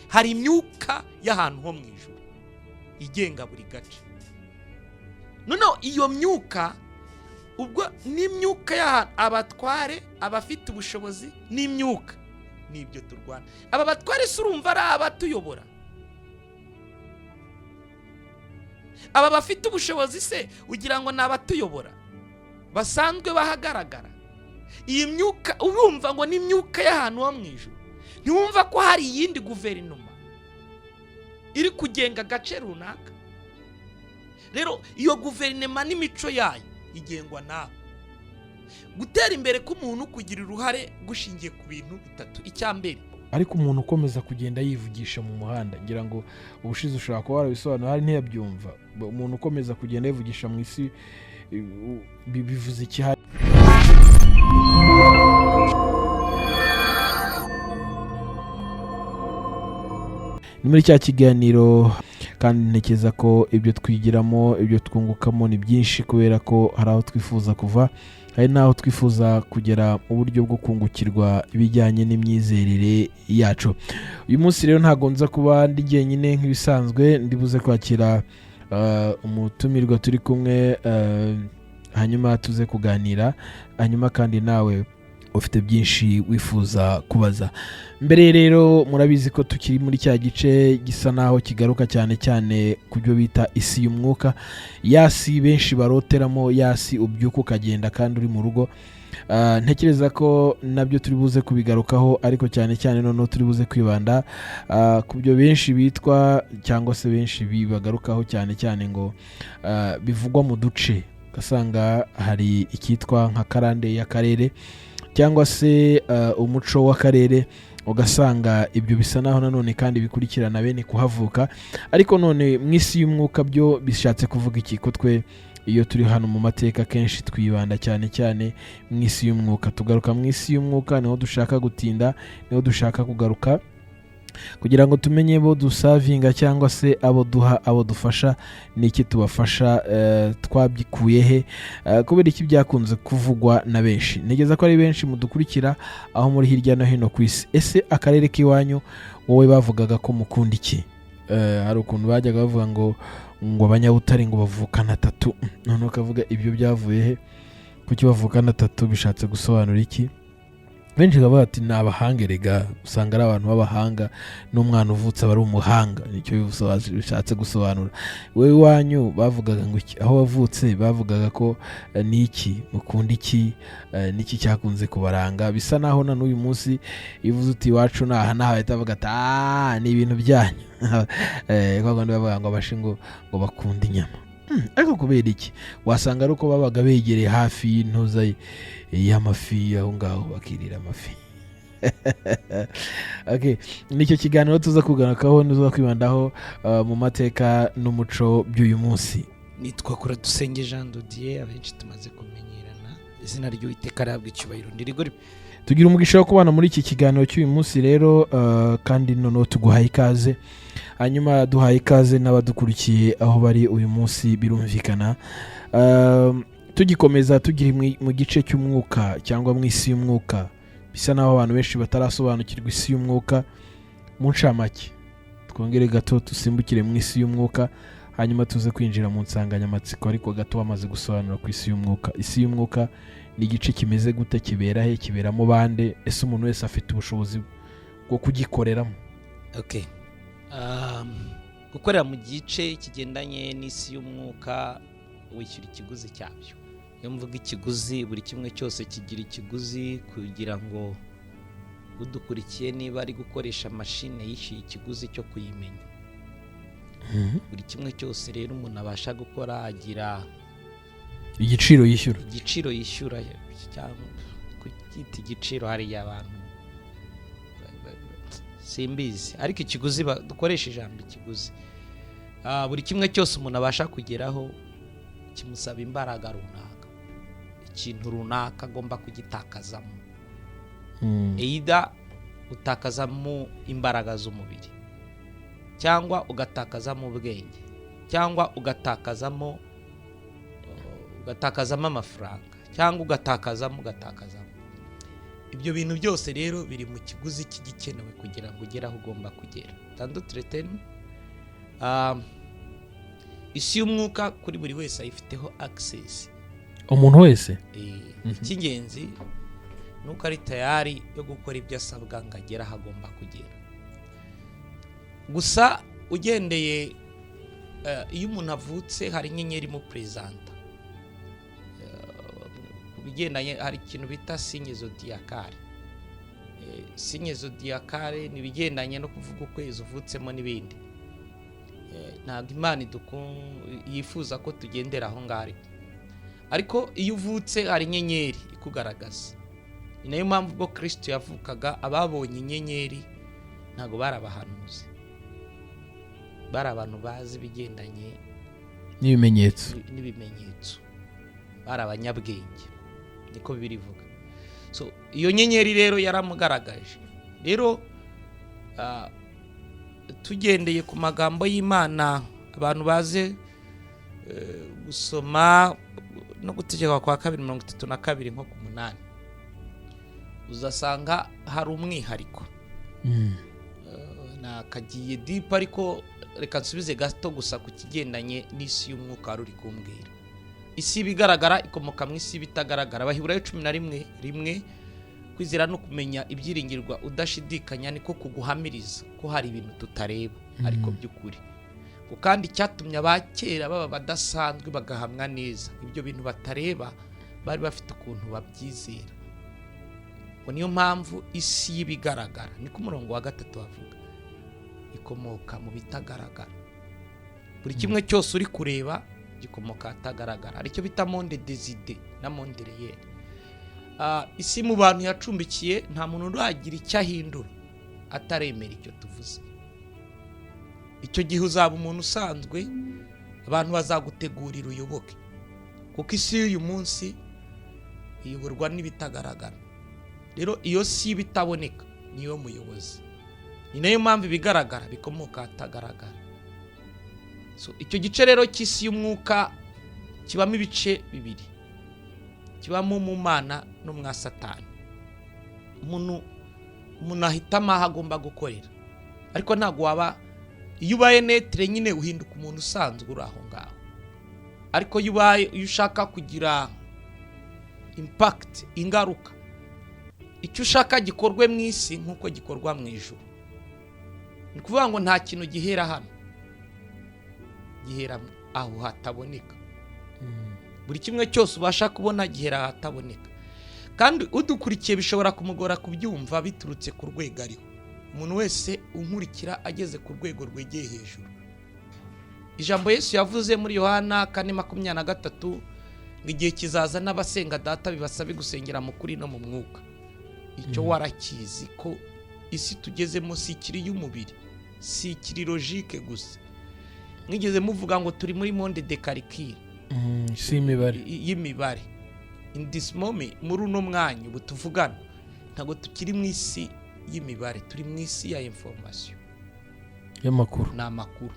Hari imyuka y'ahantu ho mu ijuru igenga buri gace. Noneho iyo myuka, ubwo n'imyuka y'ahantu, abatware, abafite ubushobozi n'imyuka, nibyo turwana. Aba batware se urumva ari abatuyobora? Aba bafite ubushobozi se ugira ngo ni abatuyobora basanzwe bahagaragara? Iyi myuka urumva ngo ni imyuka y'ahantu ho mu ijuru. Ntiwumva ko hari iyindi guverinoma iri kugenga agace runaka? Rero iyo guverinoma n'imico yayo igengwa nawe. Gutera imbere k'umuntu kugira uruhare gushingiye ku bintu bitatu. Icya mbere, Ariko umuntu ukomeza kugenda yivugisha mu muhanda, ngira ngo ubushize ushobora kuba warabisobanura, hari ntiyabyumva. Umuntu ukomeza kugenda yivugisha mu isi, bivuze iki? Ni muri cya kiganiro, kandi ntekereza ko ibyo twigiramo, ibyo twungukamo ni byinshi, kubera ko hari aho twifuza kuva, hari n'aho twifuza kugera mu buryo bwo kungukirwa ibijyanye n'imyizerere yacu. Uyu munsi rero ntabwo nza kuba ndi jyenyine nk'ibisanzwe, ndibuze kwakira umutumirwa turi kumwe, hanyuma tuze kuganira, hanyuma kandi nawe ufite byinshi wifuza kubaza. Mbere rero murabizi ko tukiri muri cya gice gisa naho kigaruka cyane cyane ku byo bita isi y'umwuka, ya si benshi baroteramo, ya si ubyuka ukagenda kandi uri mu rugo. Ntekereza ko nabyo turi buze kubigarukaho, ariko cyane cyane noneho turi buze kwibanda ku byo benshi bitwa cyangwa se benshi bibagarukaho cyane cyane ngo bivugwa mu duce, ugasanga hari icyitwa nka karande y'akarere cyangwa se umuco w'akarere, ugasanga ibyo bisa naho nanone kandi bikurikirana bene kuhavuka. Ariko none mu isi y'umwuka byo bishatse kuvuga iki? Ko twe iyo turi hano mu mateka kenshi twibanda cyane cyane mu isi y'umwuka, tugaruka mu isi y'umwuka, niho dushaka gutinda, niho dushaka kugaruka kugira ngo tumenye bo dusavinga cyangwa se abo duha, abo dufasha, ni iki tubafasha, twabyikuye he, kubera iki byakunze kuvugwa na benshi. Ntekereza ko ari benshi mudukurikira aho muri hirya no hino ku isi. Ese akarere k'iwanyu wowe bavugaga ko mukunda iki? Hari ukuntu bajyaga bavuga ngo abanyabutare ngo bavukana atatu, noneho ukavuga ibyo byavuye he? Kuki bavukana atatu? Bishatse gusobanura iki? Benshi bakavuga ati ni abahanga erega, usanga ari abantu b'abahanga, n'umwana uvutse aba ari umuhanga, nicyo bishatse gusobanura. Wowe iwanyu bavugaga ngo iki? Aho wavutse bavugaga ko ni iki? Mukunda iki? Niki cyakunze kubaranga? Bisa naho na n'uyu munsi iyo uvuze uti iwacu ni aha n'aha, bahita bavuga ati ni ibintu byanyu. Kwa kundi bavuga ngo abashi ngo bakunda inyama. Ariko kubera iki? Wasanga ari uko babaga begereye hafi y'intuza y'amafi aho ngaho bakirira amafi. Okay, nicyo kiganiro tuza kugarukaho, tuza kwibandaho mu mateka n'umuco by'uyu munsi. Nitwa Kuradusenge Jean Dodier, abenshi tumaze kumenyerana izina ry'Uwiteka rihabwa icyubahiro. Ndirigori. Tugira umugisha wo kubana muri iki kiganiro cy'uyu munsi rero, kandi noneho tuguhaye ikaze, hanyuma duhaye ikaze n'abadukurikiye aho bari uyu munsi, birumvikana. Tugikomeza tugira mu gice cy'umwuka cyangwa mu isi y'umwuka, bisa naho abantu benshi batarasobanukirwa isi y'umwuka. Mu ncamake twongere gato dusimbukire mu isi y'umwuka, hanyuma tuze kwinjira mu nsanganyamatsiko, ariko gato bamaze gusobanura ku isi y'umwuka. Isi y'umwuka ni igice kimeze gute? Kibera he? Kiberamo bande? Ese umuntu wese afite ubushobozi bwo kugikoreramo? Okay. Gukorera mu gice kigendanye n'isi y'umwuka wishyura ikiguzi cyabyo. Iyo mvuga ikiguzi, buri kimwe cyose kigira ikiguzi, kugira ngo udukurikiye niba ari gukoresha mashine yishyuye ikiguzi cyo kuyimenya. Buri kimwe cyose rero umuntu abasha gukora agira igiciro yishyura. Igiciro yishyura, cyangwa kucyita igiciro hariya abantu simbizi, ariko ikiguzi dukoresha ijambo ikiguzi. Buri kimwe cyose umuntu abasha kugeraho kimusaba imbaraga runaka, ikintu runaka agomba kugitakazamo. Either utakazamo imbaraga z'umubiri, cyangwa ugatakazamo ubwenge, cyangwa ugatakazamo amafaranga, cyangwa ugatakazamo. Ibyo bintu byose rero biri mu kiguzi cy'igikenewe kugira ngo ugere aho ugomba kugera. Tandatu isi y'umwuka kuri buri wese ayifiteho access. Umuntu wese. Icy'ingenzi ni uko ari tayari yo gukora ibyo asabwa ngo agere aho agomba kugera. Gusa ugendeye, iyo umuntu avutse hari inyenyeri imuperezanta. Ku bigendanye, hari ikintu bita signe zodiacale. Signe zodiacale ni ibigendanye no kuvuga ukwezi uvutsemo n'ibindi. Ntabwo Imana yifuza ko tugendera aho ngaho, ariko iyo uvutse hari inyenyeri ikugaragaza. Ni nayo mpamvu ubwo Kirisito yavukaga, ababonye inyenyeri ntabwo bari abahanuzi, bari abantu bazi ibigendanye n'ibimenyetso. N'ibimenyetso, bari abanyabwenge, niko Bibiliya ivuga. So iyo nyenyeri rero yaramugaragaje. Rero tugendeye ku magambo y'Imana, abantu baze gusoma no Gutegeka kwa Kabiri 32 nko ku 8, uzasanga hari umwihariko. Nakagiye deep, ariko reka nsubize gato gusa ku kigendanye n'isi y'umwuka wari uri kumbwira. Isi ibigaragara ikomoka mu isi y'ibitagaragara. Abaheburayo 11:1: kwizera no kumenya ibyiringirwa udashidikanya, niko kuguhamiriza ko hari ibintu tutareba ariko by'ukuri. Ngo kandi icyatumye abakera baba badasanzwe, bagahamwa neza, ibyo bintu batareba bari bafite ukuntu babyizera. Ngo niyo mpamvu isi y'ibigaragara, niko umurongo wa 3 bavuga, ikomoka mu bitagaragara. Buri kimwe cyose uri kureba gikomoka ahatagaragara. Hari icyo bita monde des idées na monde réel. Isi mu bantu yacumbikiye, nta muntu uragira icyo ahindura ataremera icyo tuvuze. Icyo gihe uzaba umuntu usanzwe, abantu bazagutegurira uyoboke, kuko isi y'uyu munsi iyoborwa n'ibitagaragara. Rero iyo si ibitaboneka niyo muyobozi, ni nayo mpamvu ibigaragara bikomoka ahatagaragara. So icyo gice rero cy'isi y'umwuka kibamo ibice bibiri, kibamo mu Mana no mwa Satani. Umuntu ahitamo aho agomba gukorera, ariko ntabwo waba, iyo ubaye neutre nyine uhinduka umuntu usanzwe uri aho ngaho. Ariko iyo ushaka kugira impact, ingaruka, icyo ushaka gikorwe mu isi nk'uko gikorwa mu ijuru, ni ukuvuga ngo nta kintu gihera hano, gihera aho hataboneka. Buri kimwe cyose ubasha kubona gihera ahataboneka. Kandi udukurikiye bishobora kumugora kubyumva biturutse ku rwego ariho. Umuntu wese unkurikira ageze ku rwego rwegeye hejuru, ijambo Yesu yavuze muri Yohana 4:23 ngo igihe kizaza n'abasenga Data bibasabe gusengera mu kuri no mu mwuka. Icyo warakizi ko isi tugezemo si ikiri y'umubiri, si ikiri logique gusa. Mwigeze muvuga ngo turi muri monde de calcul. Si imibare. Y'imibare. In this moment, muri uno mwanya ubu tuvugana, ntabwo tukiri mu isi y'imibare, turi mu isi ya information. Y'amakuru. Ni amakuru.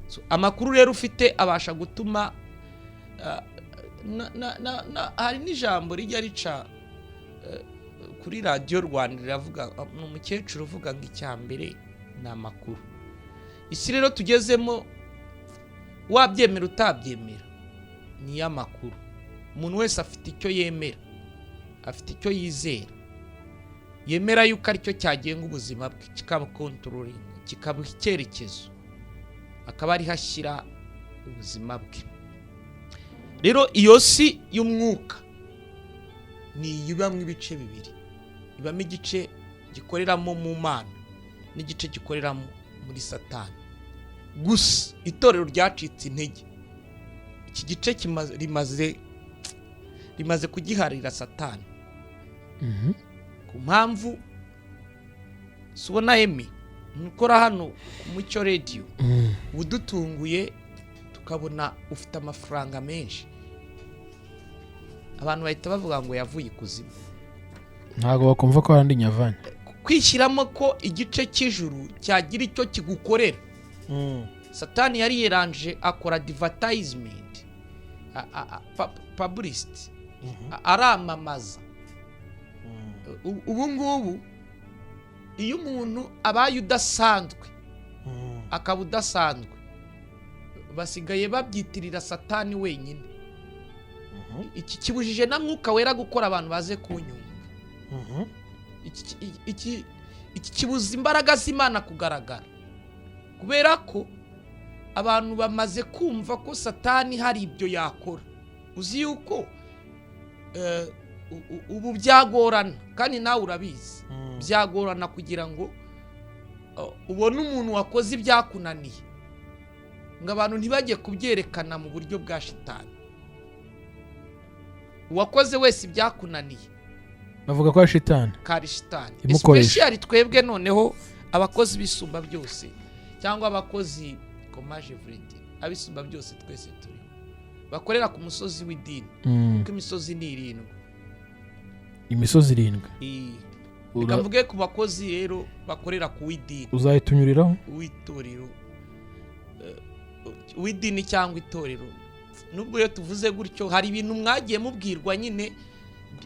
So, amakuru rero ufite abasha gutuma hari n'ijambo rijya rica kuri Radiyo Rwanda riravuga, ni umukecuru uvuga ngo icya mbere ni amakuru. Isi rero tugezemo, wabyemera utabyemera, ni iy'amakuru. Umuntu wese afite icyo yemera, afite icyo yizera, yemera yuko aricyo cyagenga ubuzima bwe, kikabukontrolinga, kikabuha icyerekezo, akaba ariho ashyira ubuzima bwe. Rero iyo si y'umwuka ni ibamo ibice bibiri: ibamo igice gikoreramo mu Mana n'igice gikoreramo muri Satani. Gusa itorero ryacitse intege, iki gice rimaze kugiharira Satani. Ku mpamvu si ubona emi nukora hano ku Mucyo Radiyo, udutunguye tukabona ufite amafaranga menshi, abantu bahita bavuga ngo yavuye ikuzimu. Ntabwo bakumva ko hari nyavanye. Kwishyiramo ko igice cy'ijuru cyagira icyo kigukorera. Satani yari yeranje, akora advertisement, publicity, aramamaza. Ubu ngubu iyo umuntu abaye udasanzwe, akaba udasanzwe, basigaye babyitirira Satani wenyine. Iki kibujije na Mwuka Wera gukora. Abantu baze kunyumva. Iki kibuza imbaraga z'Imana kugaragara, kubera ko abantu bamaze kumva ko Satani hari ibyo yakora. Uzi yuko ubu byagorana, kandi nawe urabizi, byagorana kugira ngo ubone umuntu wakoze ibyakunaniye, ngo abantu ntibajye kubyerekana mu buryo bwa shitani. Uwakoze wese ibyakunaniye, bavuga ko ari shitani kari shitani imukoresha. Especially twebwe noneho abakozi b'Isumba Byose, cyangwa abakozi komaje vuredi ab'Isumba Byose, twese turiho bakorera ku musozi w'idini, kuko imisozi ni irindwi. Imisozi irindwi. Reka mvuge ku bakozi rero bakorera ku w'idini. Uzahita unyuriraho. W'itorero, w'idini cyangwa itorero. Nubwo iyo tuvuze gutyo, hari ibintu mwagiye mubwirwa nyine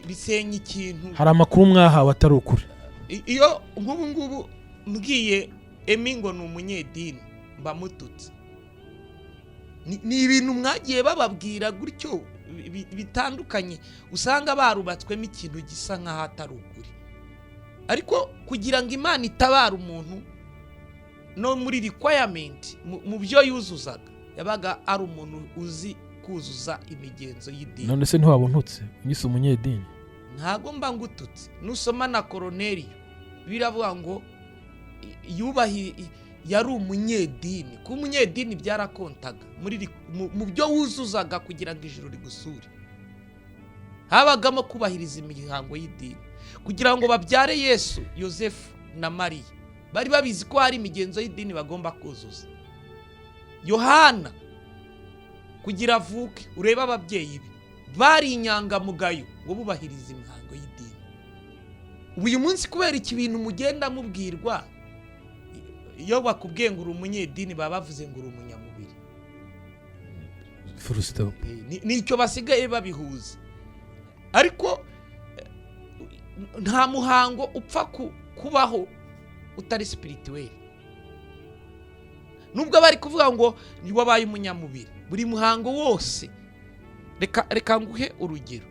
bisenya ikintu. Hari amakuru mwahawe atari ukuri. Iyo nk'ubu ngubu mbwiye Emi ngo ni umunyedini, mba mututse. Ni ibintu mwagiye bababwira gutyo bitandukanye, usanga barubatswemo ikintu gisa nk'aho atari ukuri. Ariko kugira ngo Imana itabare umuntu, no muri requirement, mu byo yuzuzaga, yabaga ari umuntu uzi kuzuza imigenzo y'idini. None se ntiwaba untutse unyise umunyedini? Ntago mba ngututse. Nusoma na Koroneriyo, biravuga ngo yubahi yari umunyedini. Kuba umunyedini byarakontaga mu byo wuzuzaga kugira ngo ijuru rigusure. Habagamo kubahiriza imihango y'idini. Kugira ngo babyare Yesu, Yosefu na Mariya bari babizi ko hari imigenzo y'idini bagomba kuzuza. Yohana kugira avuke, urebe ababyeyi be bari inyangamugayo ngo bubahirize imihango y'idini. Ubu uyu munsi, kubera iki bintu mugenda mubwirwa, iyo bakubwiye ngo uri umunyedini, baba bavuze ngo uri umunyamubiri. Full stop. Nicyo basigaye babihuza. Ariko nta muhango upfa kubaho utari spirituel, nubwo bari kuvuga ngo wabaye umunyamubiri. Buri muhango wose, reka nguhe urugero: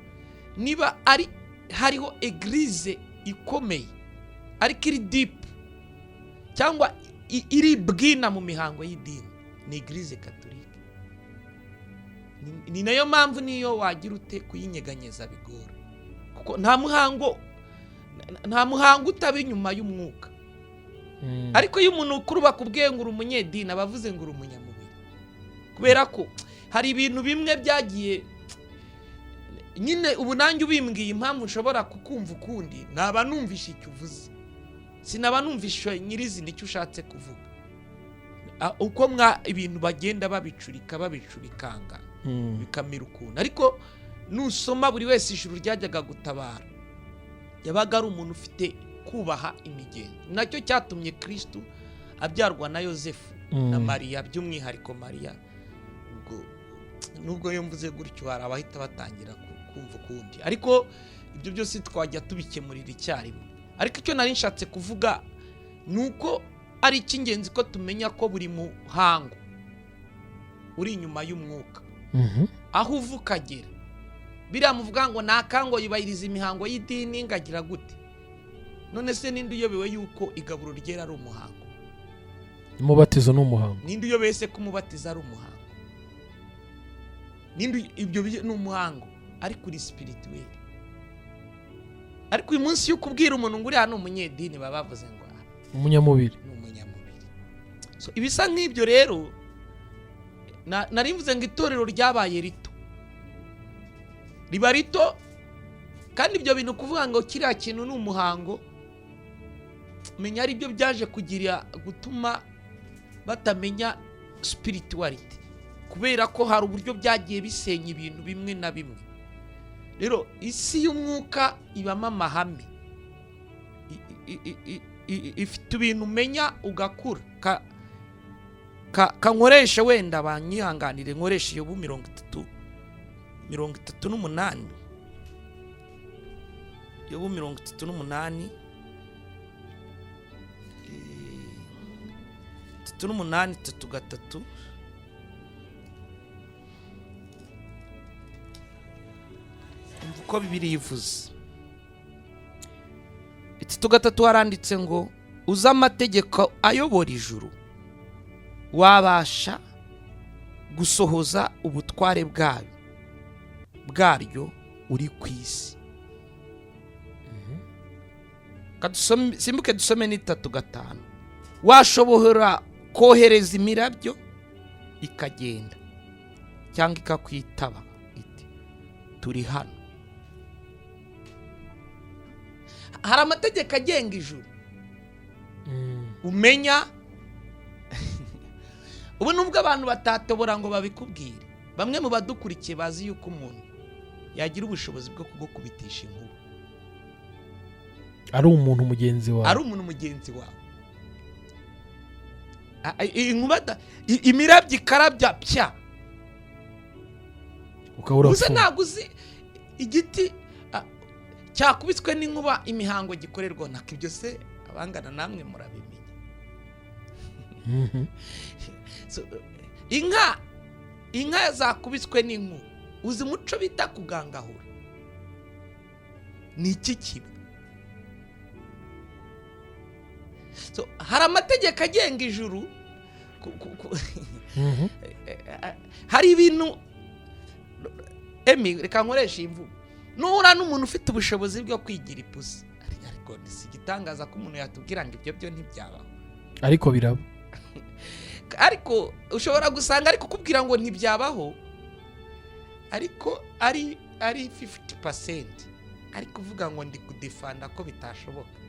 niba ari hariho église ikomeye ariko iri deep cyangwa iri bwina mu mihango y'idini, ni Église catholique. Ni nayo mpamvu niyo wagira ute kuyinyeganyeza bigora, kuko nta muhango utaba inyuma y'umwuka. Ariko iyo umuntu ukuru bakubwiye ngo uri umunyedini, aba avuze ngo uri umunyamubiri, kubera ko hari ibintu bimwe byagiye nyine. Ubu nanjye ubimbwiye, impamvu nshobora kukumva ukundi, naba numvishe icyo uvuze, sinaba numvishe nyirizina icyo ushatse kuvuga. Uko mwa ibintu bagenda babicurika, babicurikanga, bikamera ukuntu. Ariko nusoma, buri wese ijuru ryajyaga gutabara yabaga ari umuntu ufite kubaha imigenzo. Nacyo cyatumye Kirisitu abyarwa na Yosefu na Mariya, by'umwihariko Mariya. Ubwo nubwo iyo mvuze gutyo hari abahita batangira kumva ukundi, ariko ibyo byose twajya tubikemurira icyarimwe. Ariko icyo nari nshatse kuvuga ni uko ari icy'ingenzi ko tumenya ko buri muhango uri inyuma y'umwuka. Aho uva ukagera, biriya muvuga ngo nakango yubahiriza imihango y'idini, ngagira gute? None se ninde uyobewe yuko igaburo ryera ari umuhango? Umubatizo ni umuhango. Ninde uyobewe se ko umubatizo ari umuhango? Ninde ibyo ni umuhango ariko uri spirituel. Ariko uyu munsi iyo ukubwira umuntu ngo uriya ni umunyedini, baba bavuze ngo ah, umunyamubiri. Ni umunyamubiri. So ibisa nk'ibyo rero, nari mvuze ngo itorero ryabaye rito, riba rito, kandi ibyo bintu kuvuga ngo kiriya kintu ni umuhango, menya ari byo byaje kugira gutuma batamenya spirituality, kubera ko hari uburyo byagiye bisenya ibintu bimwe na bimwe. Rero isi y'umwuka ibamo amahame, ifite ibintu umenya ugakura. Kankoreshe wenda banyihanganire, nkoreshe Yobu 30, 38. Yobu 38, 38 3 3. Umva uko Bibiliya ivuze. 3:3 haranditse ngo uzi amategeko ayobora ijuru, wabasha gusohoza ubutware bwaryo uri ku isi. Simbuke dusome n'3:5. Washobora kohereza imirabyo ikagenda, cyangwa ikakwitaba iti turi hano. Hari amategeko agenga ijuru umenya. Ubu nubwo abantu batatobora ngo babikubwire, bamwe mu badukurikiye bazi yuko umuntu yagira ubushobozi bwo kugukubitisha inkuba ari umuntu mugenzi wawe, ari umuntu mugenzi wawe. Inkuba imirabyo ikarabya pya, ukabura. Ntabwo uzi igiti cyakubiswe n'inkuba imihango gikorerwa nako, ibyo se abangana namwe murabimenya. Inka zakubiswe n'inkuba, uzi umuco bita kugangahura ni iki kiba? Hari amategeko agenga ijuru. Hari ibintu reka nkoresha imvugo, nuhura n'umuntu ufite ubushobozi bwo kwigira ipusi, ariko si igitangaza ko umuntu yatubwira ngo ibyo byo ntibyabaho, ariko biraba. Ariko ushobora gusanga ari kukubwira ngo ntibyabaho, ariko ari 50% ari kuvuga ngo ndi kudefanda ko bitashoboka,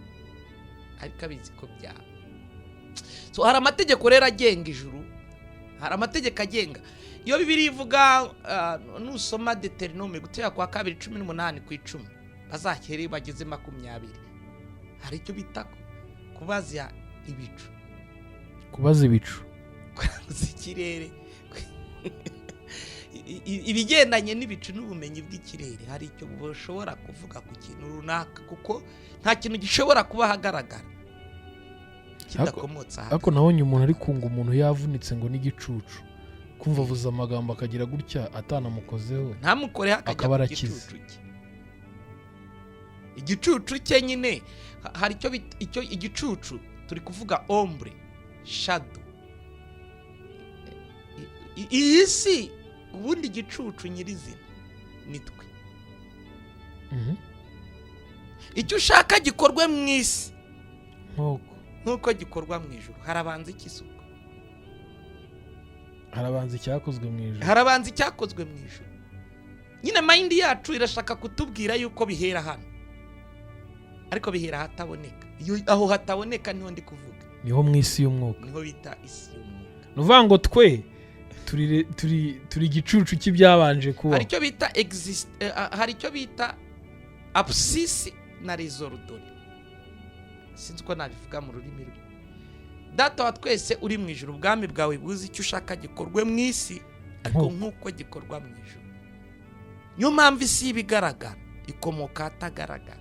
ariko abizi ko byaba. So hari amategeko rero agenga ijuru, hari amategeko agenga. Iyo Bibiliya ivuga, nusoma Deuteronome gutegeka kwa kabiri 18:10, bazakere bageze 20, hari icyo bita kubaza ibicu. Kubaza ibicu, kubaza ikirere, ibigendanye n'ibicu n'ubumenyi bw'ikirere. Hari icyo bushobora kuvuga ku kintu runaka, kuko nta kintu gishobora kuba ahagaragara kidakomotse ahagaragara. Ariko nabonye umuntu ari kunga umuntu yavunitse ngo n'igicucu, kumva avuze amagambo akagira gutya atanamukozeho, ntamukoreho akajya ku gicucu cye. Igicucu cye nyine hari icyo igicucu turi kuvuga ombre, shadow. Iyi si ubundi igicucu nyirizina ni twe. Icyo ushaka gikorwe mu isi nk'uko gikorwa mu ijuru. Harabanza ikisuko, harabanza icyakozwe mu ijuru, harabanza icyakozwe mu ijuru. Nyine mind yacu irashaka kutubwira yuko bihera hano, ariko bihera hataboneka. Aho hataboneka niho ndi kuvuga, niho mu isi y'umwuka, niho bita isi y'umwuka. Ni ukuvuga ngo twe turi igicucu cy'ibyabanje kuba. Hari icyo bita exist, hari icyo bita abscisse na résorbé, sinzi uko nabivuga mu rurimi rwe. Data wa twese uri mu ijuru, ubwami bwawe buze, icyo ushaka gikorwe mu isi ariko nk'uko gikorwa mu ijuru. Niyo mpamvu isi y'ibigaragara ikomoka ahatagaragara.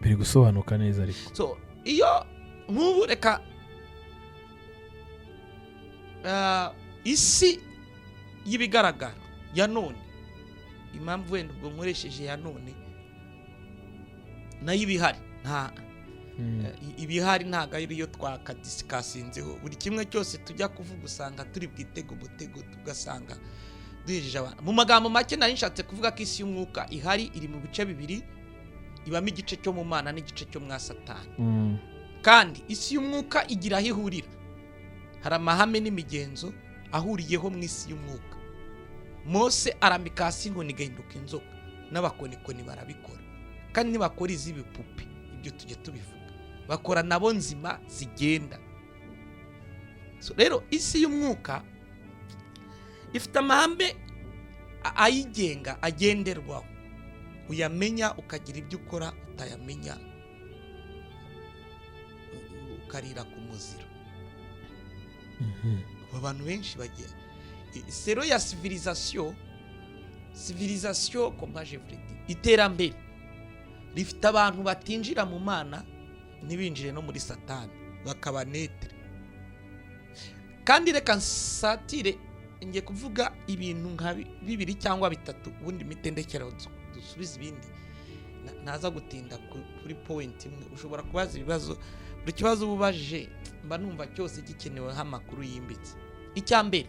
Biri gusobanuka neza ariko. So iyo nk'ubu reka isi y'ibigaragara ya none, impamvu wenda ubwo nkoresheje ya none, nayo ibihari nta ibihari ntabwo ariyo twakadiscussinzeho. Buri kimwe cyose tujya kuvuga usanga turi bwitego umutego, tugasanga duhejeje abantu. Mu magambo make nari nshatse kuvuga ko isi y'umwuka ihari, iri mu bice bibiri, ibamo igice cyo mu Mana n'igice cyo mwa Satani. Kandi isi y'umwuka igira aho ihurira, hari amahame n'imigenzo ahuriyeho mu isi y'umwuka. Mose arambika hasi inkoni igahinduka inzoka, n'abakonikoni barabikora, kandi ntibakora iz'ibipupe, ibyo tujya tubivuga, bakora nabo nzima zigenda. So rero isi y'umwuka ifite amahame ayigenga agenderwaho, uyamenya ukagira ibyo ukora, utayamenya ukarira ku muziro. Abantu benshi bagiye sero ya civilisation, civilisation comment je vous dire, iterambere Rifite abantu batinjira mu Mana ntibinjire no muri Satani, bakaba neutre. Kandi reka nsatire, ngiye kuvuga ibintu nka bibiri cyangwa bitatu, ubundi mitendekero dusubize ibindi. Ntaza gutinda kuri point imwe. Ushobora kubaza ibibazo, buri kibazo uba ubajije mba numva cyose gikeneweho amakuru yimbitse. Icya mbere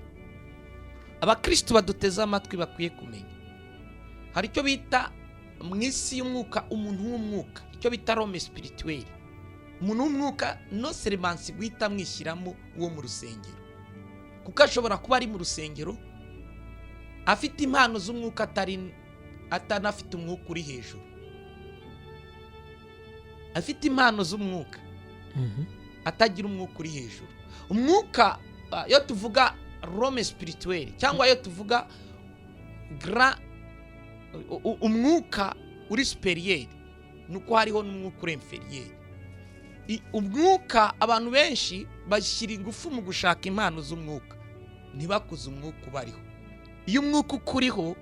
abakristu baduteze amatwi bakwiye kumenya, hari icyo bita mu isi y'umwuka umuntu w'umwuka, icyo bita l'homme spirituel. Umuntu w'umwuka non seulement guhita mwishyiramo uwo mu rusengero, kuko ashobora kuba ari mu rusengero afite impano z'umwuka, atari atanafite umwuka uri hejuru, afite impano z'umwuka atagira umwuka uri hejuru. Umwuka, iyo tuvuga l'homme spirituel cyangwa iyo tuvuga grand umwuka uri supérieur, ni uko hariho n'umwuka uri inférieur. Umwuka, abantu benshi bashyira ingufu mu gushaka impano z'umwuka, ntibakuze umwuka ubariho. Iyo umwuka ukuriho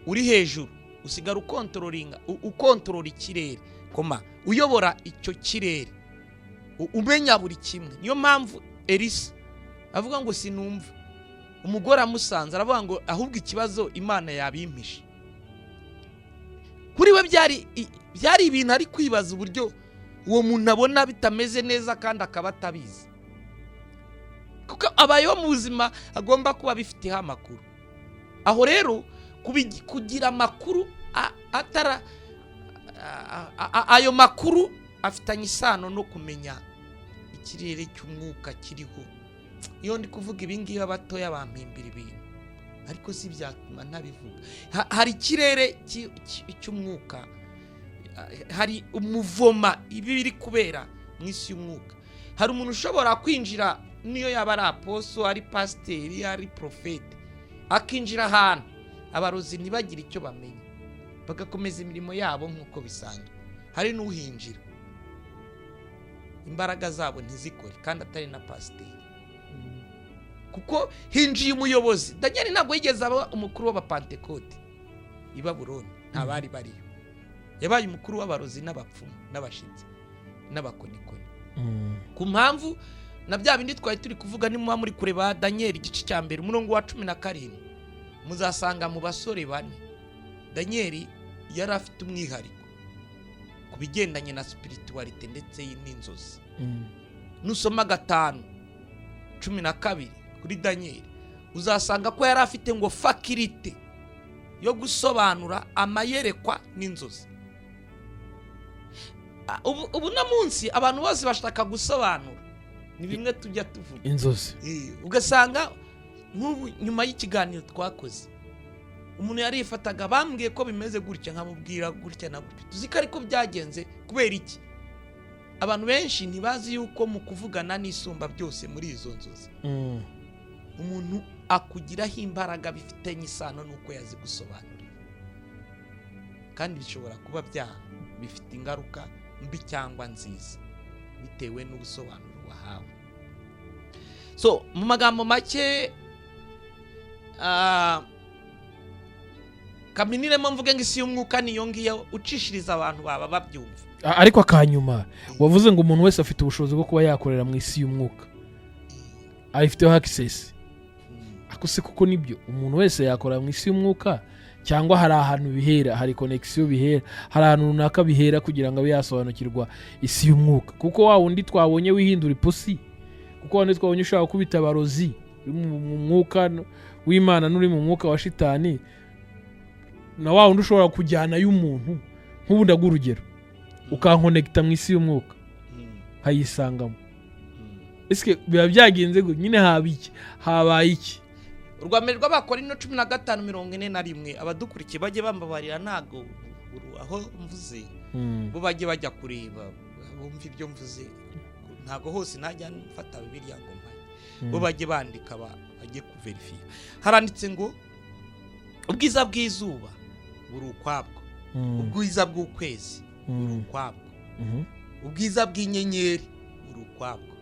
uri hejuru, usigara ukontrolinga, ukontorora ikirere, koma uyobora icyo kirere, umenya buri kimwe. Niyo mpamvu Elisa avuga ngo sinumva umugore amusanze, aravuga ngo ahubwo ikibazo Imana yabimpishe. Kuri we byari ibintu ari kwibaza, uburyo uwo muntu abona bitameze neza kandi akaba atabizi, kuko abayeho mu buzima agomba kuba abifiteho amakuru. Aho rero kugira amakuru atara ayo makuru afitanye isano no kumenya ikirere cy'umwuka kiriho. Iyo ndi kuvuga ibi ngibi, abatoya bampimbira ibintu, ariko si byatuma ntabivuga. Hari ikirere cy'umwuka, hari umuvoma ibi biri kubera mu isi y'umwuka. Hari umuntu ushobora kwinjira, niyo yaba ari apôtre, ari pasiteri, ari prophète, akinjira ahantu abarozi ntibagire icyo bamenya, bagakomeza imirimo yabo nk'uko bisanzwe. Hari n'uhinjira imbaraga zabo ntizikore, kandi atari na pasiteri, kuko hinjiye umuyobozi. Daniel ntabwo yigeze aba umukuru w'abapantekote i Babuloni, nta bari bariyo. Yabaye umukuru w'abarozi n'abapfumu n'abashitsi n'abakonikoni, ku mpamvu na bya bindi twari turi kuvuga. Nimuba muri kureba Daniel igice cya 1 umurongo wa 17, muzasanga mu basore bane Daniel yari afite umwihariko ku bigendanye na spiritualité ndetse n'inzozi. Nusoma 5:12 kuri Daniel, uzasanga ko yari afite ngo faculté yo gusobanura amayerekwa n'inzozi. Ubu no munsi abantu bose bashaka gusobanura, ni bimwe tujya tuvuga. Inzozi. Ugasanga nk'ubu nyuma y'ikiganiro twakoze, umuntu yarifataga, bambwiye ko bimeze gutya, nkamubwira gutya na gutya, tuzi ko ariko byagenze. Kubera iki? Abantu benshi ntibazi yuko mu kuvugana n'Isumba byose muri izo nzozi, umuntu akugiraho imbaraga bifitanye isano n'uko yazigusobanuriye, kandi bishobora kuba bya bifite ingaruka mbi cyangwa nziza bitewe n'ubusobanuro wahawe. So mu magambo make, kaminiremo mvuge ngo isi y'umwuka niyo ngiyo ucishiriza abantu baba babyumva. Ariko akanyuma, wavuze ngo umuntu wese afite ubushobozi bwo kuba yakorera mu isi y'umwuka, ayifiteho access. Ako se kuko nibyo, umuntu wese yakora mu isi y'umwuka, cyangwa hari ahantu bihera, hari connexion bihera, hari ahantu runaka bihera kugira ngo abe yasobanukirwa isi y'umwuka? Kuko wa wundi twabonye wihindura ipusi, kuko wa wundi twabonye ushaka gukubita abarozi uri mu mwuka w'Imana n'uri mu mwuka wa shitani, na wa wundi ushobora kujyanayo umuntu, nk'ubu ndaguha urugero, ukankonegita mu isi y'umwuka nkayisangamo, ese biba byagenze gute nyine? Haba iki, habaye iki? Urwa mbere rw'Abakorino 15:41. Abadukurikiye bajye bambabarira, ntabwo aho mvuze bo bajye bajya kureba bumva ibyo mvuze. Ntabwo hose najya mfata Bibiliya ngo mpaye, bo bajye bandika, bajye kuverifiya. Haranditse ngo ubwiza bw'izuba buri ukwabwo, ubwiza bw'ukwezi buri ukwabwo, ubwiza bw'inyenyeri buri ukwabwo,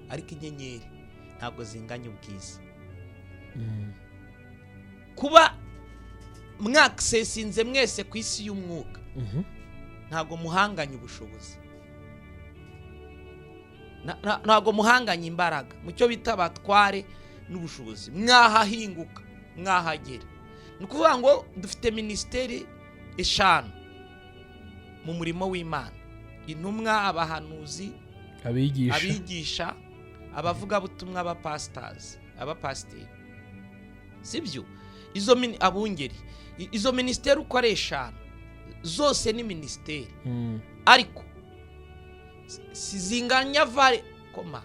ariko inyenyeri ntabwo zinganya ubwiza. Kuba mwakisesinze mwese ku isi y'umwuka. Ntabwo muhanganye ubushobozi, ntabwo muhanganye imbaraga mu cyo bita abatware n'ubushobozi. Mwahahinguka, mwahagera. Ni ukuvuga ngo dufite minisiteri eshanu mu murimo w'Imana: intumwa, abahanuzi, abigisha, abigisha, abavugabutumwa, abapasitazi, abapasiteri, sibyo? Izo abungeri. Izo minisiteri uko ari eshanu zose ni minisiteri, ariko si zinganya vare koma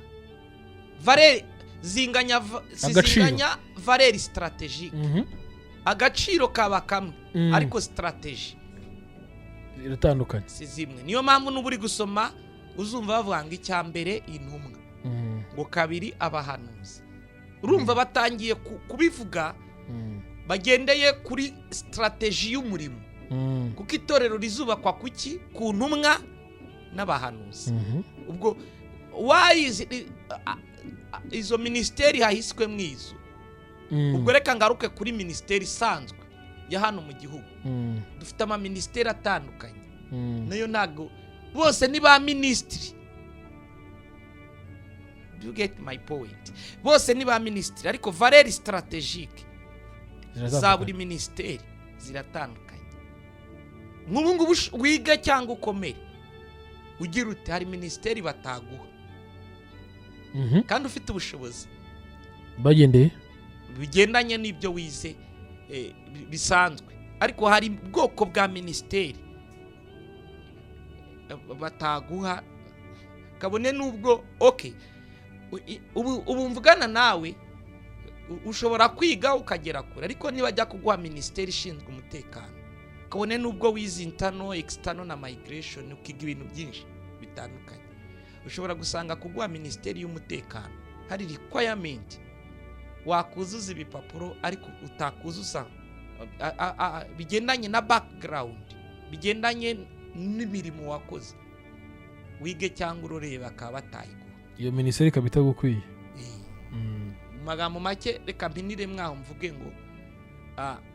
valeur, zinganya si Agaciro. zinganya valeur stratégique. Agaciro kaba kamwe, ariko stratégie iratandukanye. Si zimwe. Niyo mpamvu n'uba uri gusoma uzumva bavuga ngo icya mbere intumwa, ngo kabiri abahanuzi. Urumva batangiye kubivuga bagendeye kuri stratégie y'umurimo, kuko itorero rizubakwa kuki? Ku ntumwa n'abahanuzi. Ubwo wayizi izo minisiteri hahiswemo izo. Ubwo reka ngaruke kuri minisiteri isanzwe ya hano mu gihugu. Dufite amaminisiteri atandukanye, nayo ntabwo bose ni ba minisitiri. Do you get my point? Bose ni ba minisitiri, ariko valeur stratégique za Ziratandukanye. buri minisiteri ziratandukanye. Nk'ubu ngubu wiga cyangwa ukomere ugira uti hari minisiteri bataguha kandi ufite ubushobozi, bagendeye bigendanye n'ibyo wize bisanzwe. Ariko hari ubwoko bwa minisiteri bataguha kabone n'ubwo. Okay, ubu mvugana nawe, ushobora kwiga ukagera kure, ariko niba ajya kuguha minisiteri ishinzwe umutekano, kabone n'ubwo wize internal, external na migration, ukiga ibintu byinshi bitandukanye, ushobora gusanga kuguha minisiteri y'umutekano hari requirement wakuzuza ibipapuro ariko utakuzuza bigendanye na background, bigendanye n'imirimo wakoze, wige cyangwa uroreye, bakaba batayiguha. Iyo minisiteri ikaba itagukwiye. Mu magambo make, reka mpinire mwaho mvuge ngo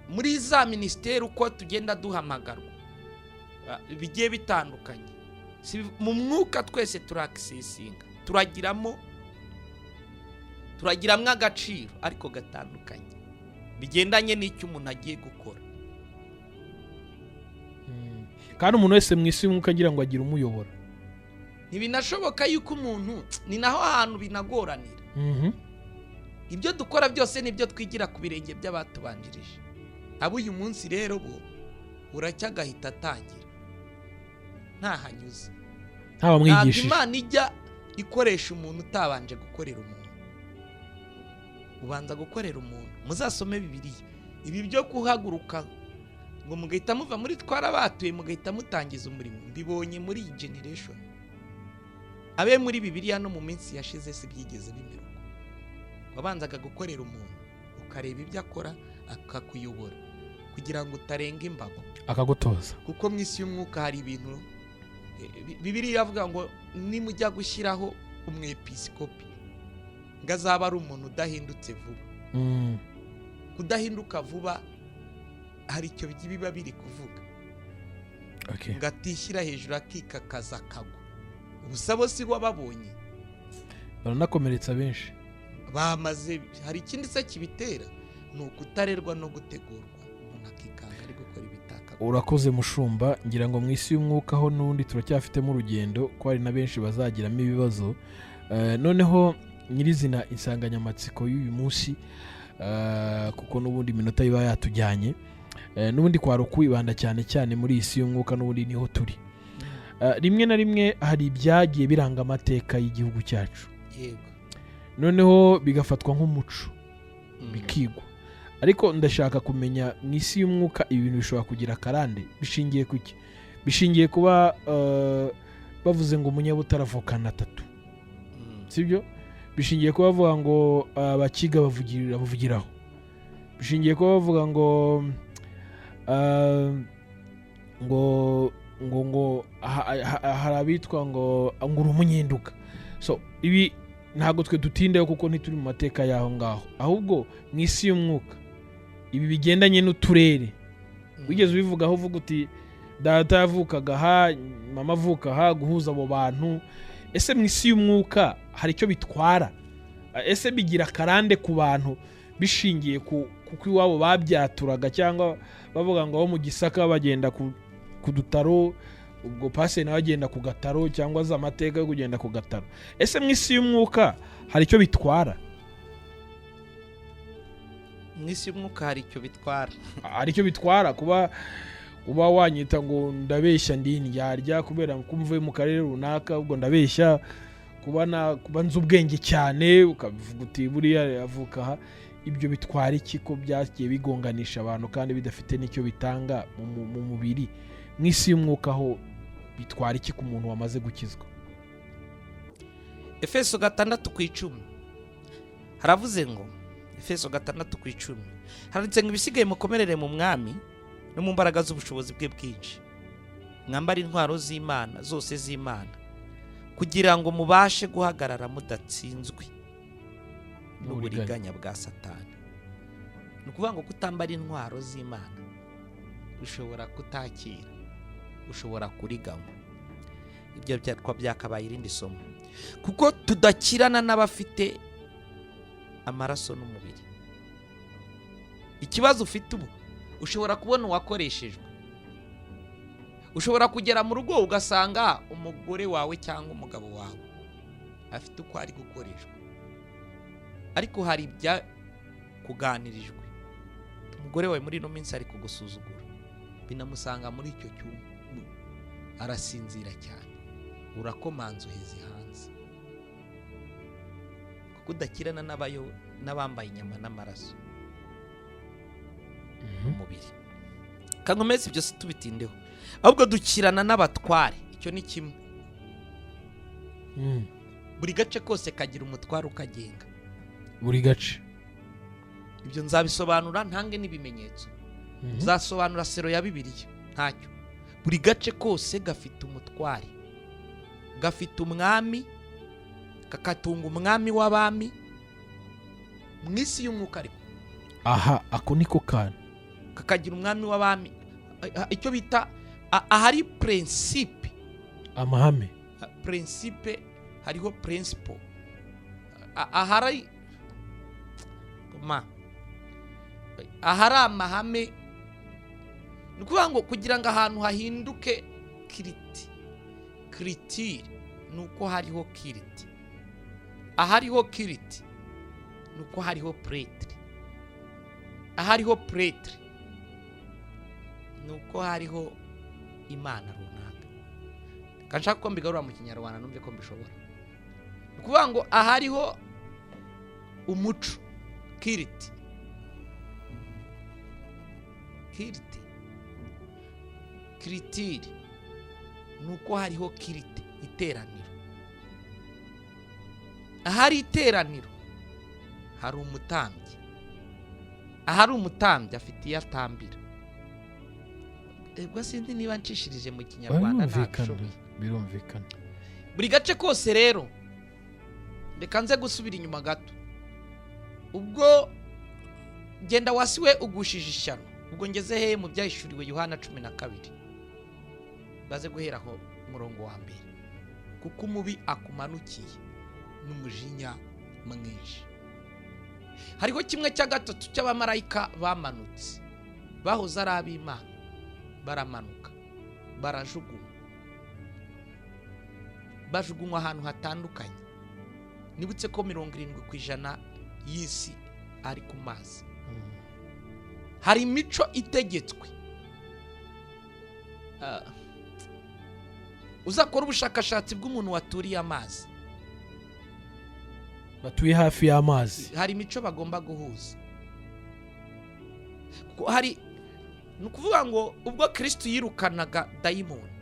muri za minisiteri uko tugenda duhamagarwa bigiye bitandukanye. Mu mwuka twese turakisesinga, turagiramo agaciro ariko gatandukanye bigendanye n'icyo umuntu agiye gukora. Kandi umuntu wese mu isi y'umwuka agira ngo agire umuyobora. Ntibinashoboka yuko umuntu, ni naho hantu binagoranira. Ibyo dukora byose nibyo twigira ku birenge by'abatubanjirije. Abo uyu munsi rero bo uracya agahita atangira ntahanyuze, ntabwo ntawamwigishije. Imana ijya ikoresha umuntu utabanje gukorera umuntu. Ubanza gukorera umuntu. Muzasome Bibiliya. Ibi byo kuhaguruka ngo mugahita muva muri twarabatuye, mugahita mutangiza umurimo, mbibonye muri iyi generation. Abe muri Bibiliya no mu minsi yashize si byigeze bimera uko. Wabanzaga gukorera umuntu, ukareba ibyo akora, akakuyobora kugira ngo utarenga imbago, akagutoza. Kuko mu isi y'umwuka hari ibintu Bibiliya iravuga ngo nimujya gushyiraho umwepisikopi, ngo azaba ari umuntu udahindutse vuba. Kudahinduka vuba hari icyo biba biri kuvuga, ngo atishyira hejuru akikakaza akagwa. Ubusa bo si wababonye. Baranakomeretsa benshi. Bamaze. Hari ikindi se kibitera? Ni ukutarerwa no gutegurwa, umuntu akikanga ari gukora ibitaka. Urakoze, mushumba. Ngira ngo mu isi y'umwuka ho n'ubundi turacyafitemo urugendo, ko hari na benshi bazagiramo ibibazo. Noneho nyirizina insanganyamatsiko y'uyu munsi, kuko n'ubundi iminota iba yatujyanye, n'ubundi kwari ukwibanda cyane cyane muri iyi si y'umwuka, n'ubundi niho turi. Rimwe na rimwe hari ibyagiye biranga amateka y'igihugu cyacu, noneho bigafatwa nk'umuco, bikigwa. Ariko ndashaka kumenya, mu isi y'umwuka ibi bintu bishobora kugira akarande bishingiye ku ki? Bishingiye kuba bavuze ngo umunyabutare avukana atatu, sibyo? Bishingiye kuba bavuga ngo abakiga bavugiraho, bishingiye kuba bavuga ngo ngo hari abitwa ngo uri umunyenduga. So ibi ntabwo twe dutindayo kuko ntituri mu mateka y'aho ngaho. Ahubwo mu isi y'umwuka ibi bigendanye n'uturere, wigeze ubivugaho, uvuga uti Data yavukaga aha, mama avuka aha, guhuza abo bantu. Ese mu isi y'umwuka hari icyo bitwara? Ese bigira akarande ku bantu bishingiye ku kuko iwabo babyaturaga, cyangwa bavuga ngo abo mu Gisaka bagenda ku dutaro, ubwo pase nawe agenda ku gataro, cyangwa azi amateka yo kugenda ku gataro? Ese mu isi y'umwuka hari icyo bitwara? Mu isi y'umwuka hari icyo bitwara. Hari icyo bitwara kuba uba wanyita ngo ndabeshya, ndi indyarya kubera ko mvuye mu karere runaka, ubwo ndabeshya, kuba nzi ubwenge cyane, ukavuga uti buriya yavuka aha? Ibyo bitwara iki, ko byagiye bigonganisha abantu kandi bidafite n'icyo bitanga mu mubiri? Mu isi y'umwuka ho bitwara iki ku muntu wamaze gukizwa? Efeso 6:10 haravuze ngo, Efeso 6:10 handitse ngo: "Ibisigaye mukomerere mu Mwami no mu mbaraga z'ubushobozi bwe bwinshi, mwambare intwaro z'Imana zose z'Imana, kugira ngo mubashe guhagarara mudatsinzwe n'uburiganya bwa Satani." Ni ukuvuga ngo kutambara intwaro z'Imana ushobora kutakira, ushobora kuriganywa. Ibyo byakabaye irindi somo, kuko tudakirana n'abafite amaraso n'umubiri. Ikibazo ufite ubu, ushobora kubona uwakoreshejwe, ushobora kugera mu rugo ugasanga umugore wawe cyangwa umugabo wawe afite uko ari gukoreshwa, ariko hari ibyakuganirijwe. Umugore wawe muri ino minsi ari kugusuzugura, binamusanga muri icyo cyumba, arasinzira cyane, urakomanza uheze hanze, kuko udakirana n'abambaye inyama n'amaraso umubiri. Kankomeze ibyo si tubitindeho, ahubwo dukirana n'abatware. Icyo ni kimwe. Buri gace kose kagira umutware ukagenga. Buri gace. Ibyo nzabisobanura, ntange n'ibimenyetso. Nzasobanura sero ya Bibiliya ntacyo. Buri gace kose gafite umutware, gafite umwami, kakatunga umwami w'abami mu isi y'umwuka, ariko Aha, ako niko kantu. kakagira umwami w'abami, icyo bita ahari principe. Amahame. Principe, hariho principle, ahari ma ahari amahame. Ni ukuvuga ngo kugira ngo ahantu hahinduke culte, culture, ni uko hariho culte. Ahariho culte ni uko hariho prêtre. Ahariho prêtre ni uko hariho imana runaka. Reka nshaka ko mbigarura mu Kinyarwanda, numve ko mbishobora. Ni ukuvuga ngo ahariho umuco, culte, culte, culture, ni uko hariho culte, iteraniro. Ahari iteraniro hari umutambyi. Ahari umutambyi afite iyo atambira. Ubwo sinzi niba nshishirije mu Kinyarwanda. Birumvikana. Ntabishoboye. Birumvikana. Buri gace kose rero, reka nze gusubira inyuma gato. Ubwo genda wasiwe ugushije ishyano. Ubwo ngeze hehe? Mu Byahishuriwe Yohana 12, baze guhera aho umurongo wa mbere: "Kuko umubi akumanukiye n'umujinya mwinshi." Hariho kimwe cya gatatu cy'abamarayika bamanutse, bahoze ari ab'Imana, baramanuka, barajugunywa, bajugunywa ahantu hatandukanye. Nibutse ko 70% y'isi ari ku mazi. Hari imico itegetswe. Uzakora ubushakashatsi bw'umuntu waturiye amazi. Batuye hafi y'amazi. Hari imico bagomba guhuza. Kuko hari, ni ukuvuga ngo ubwo Kirisitu yirukanaga dayimoni,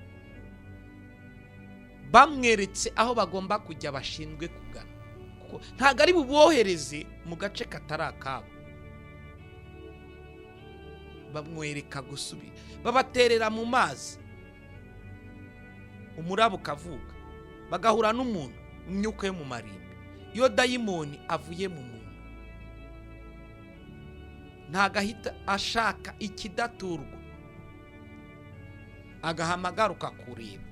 bamweretse aho bagomba kujya, bashinzwe kugana, kuko ntabwo ari bubohereze mu gace katari akabo. Bamwereka gusubira, babaterera mu mazi, umuraba ukavuka, bagahura n'umuntu, imyuka yo mu marimbi. Iyo dayimoni avuye mu muntu, ntabwo ahita ashaka ikidaturwa. Agahamagara ukakureba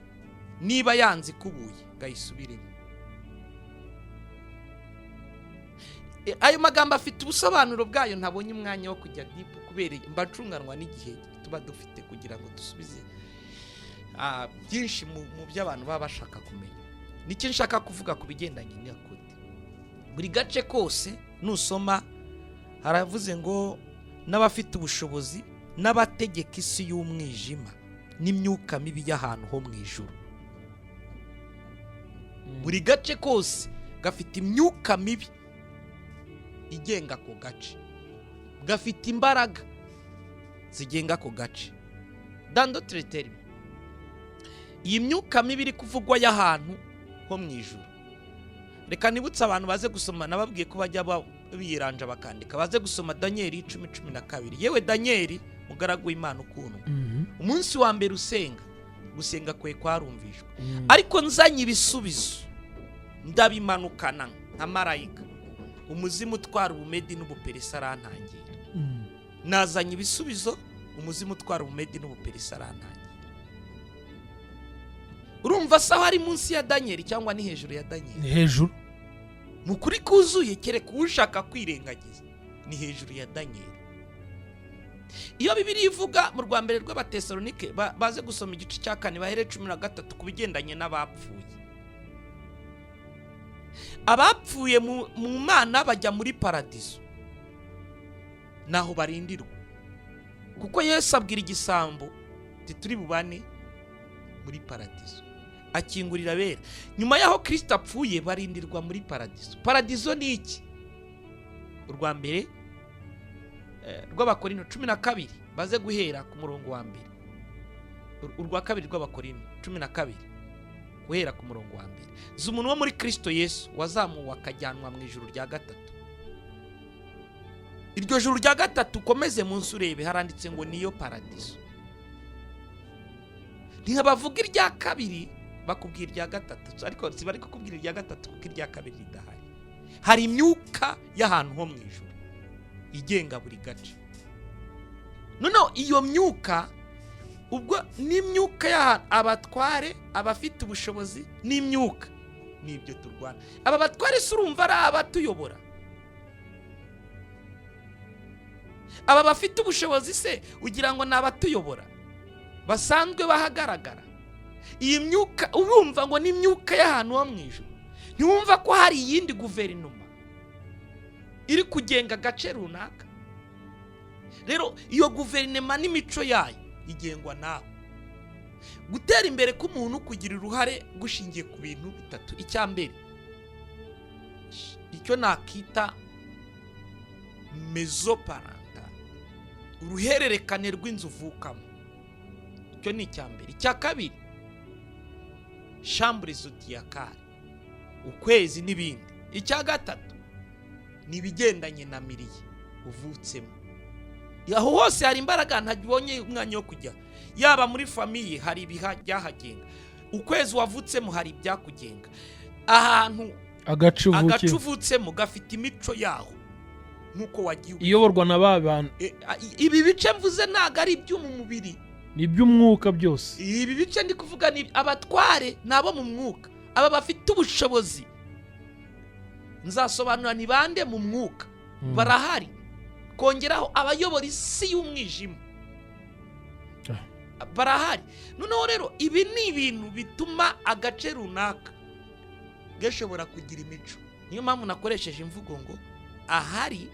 niba yanze ikubuye ngayisubiremo. Ayo magambo afite ubusobanuro bwayo, ntabonye umwanya wo kujya deep kubera mba ncunganwa n'igihe tuba dufite kugira ngo dusubize byinshi mu byo abantu baba bashaka kumenya. Nicyo nshaka kuvuga ku bigendanye n'iyo code. Buri gace kose nusoma haravuze ngo n'abafite ubushobozi n'abategeka isi y'umwijima n'imyuka mibi y'ahantu ho mu ijuru. Buri gace kose gafite imyuka mibi igenga ako gace, gafite imbaraga zigenga ako gace. Dans d'autres termes, iyi myuka mibi iri kuvugwa y'ahantu ho mu ijuru, reka nibutse abantu baze gusoma, nababwiye ko bajya biranja bakandika, baze gusoma Daniyeli 10:12. Yewe Daniyeli, mugaragu w'Imana ukundwa, umunsi wa mbere usenga, gusenga kwe kwarumvishwe, ariko nzanye ibisubizo ndabimanukana nka marayika, umuzimu utwara Ubumedi n'Ubuperesi arantangira. Nazanye ibisubizo, umuzimu utwara Ubumedi n'Ubuperesi arantangira. Urumva se aho ari munsi ya Daniyeli cyangwa ni hejuru ya Daniyeli? Ni hejuru. Mu kuri kuzuye, kereka ushaka kwirengagiza, ni hejuru ya Daniyeli. Iyo Bibiliya ivuga mu rwa mbere rw'Abatesalonike, baze gusoma igice cya 4, bahere 13, ku bigendanye n'abapfuye. Abapfuye mu Mana bajya muri paradizo, naho barindirwa, kuko Yesu abwira igisambo ati: "Turi bubane muri paradizo." Akingurira abera. Nyuma y'aho Kirisito apfuye, barindirwa muri paradizo. Paradizo ni iki? Urwa mbere rw'Abakorino 12, baze guhera ku murongo wa mbere. Urwa kabiri rw'Abakorino 12, guhera ku murongo wa mbere. Zi umuntu wo muri Kirisito Yesu wazamuwe akajyanwa mu ijuru rya gatatu. Iryo juru rya gatatu, ukomeze munsi urebe, haranditse ngo niyo paradizo. Ntibavuga irya kabiri, bakubwira irya gatatu, ariko si bari kukubwira irya gatatu kuko irya kabiri ridahari. Hari imyuka y'ahantu ho mu ijuru igenga buri gace. Noneho iyo myuka ubwo n'imyuka y'ahantu, abatware, abafite ubushobozi n'imyuka, nibyo turwana. Aba batware se urumva ari abatuyobora? Aba bafite ubushobozi se ugira ngo ni abatuyobora basanzwe bahagaragara? Iyi myuka urumva ngo ni imyuka y'ahantu ho mu ijuru, ntiwumva ko hari iyindi guverinoma iri kugenga agace runaka? Rero iyo guverinoma n'imico yayo igengwa nawe. Gutera imbere k'umuntu kugira uruhare gushingiye ku bintu bitatu. Icya mbere, icyo nakita maison parentale, uruhererekane rw'inzu uvukamo, icyo ni icya mbere. Icya kabiri, chambre zodiacale, ukwezi n'ibindi. Icya gatatu ni ibigendanye na milieu uvutsemo. Aho hose hari imbaraga, ntabonye umwanya wo kujya. Yaba muri famille hari ibiha byahagenga, ukwezi wavutsemo hari ibyakugenga, ahantu agace agace uvukiye uvutsemo gafite imico yaho nk'uko wagiye iyoborwa na ba bantu. Ibi bice mvuze ntabwo ari ibyo mu mubiri. Ni iby'umwuka byose. Ibi bice ndi kuvuga ni abatware, ni abo mu mwuka, aba bafite ubushobozi. Nzasobanura ni bande mu mwuka. Barahari, kongeraho abayobora isi y'umwijima barahari. Noneho rero ibi ni ibintu bituma agace runaka gashobora kugira imico. Niyo mpamvu nakoresheje imvugo ngo ahari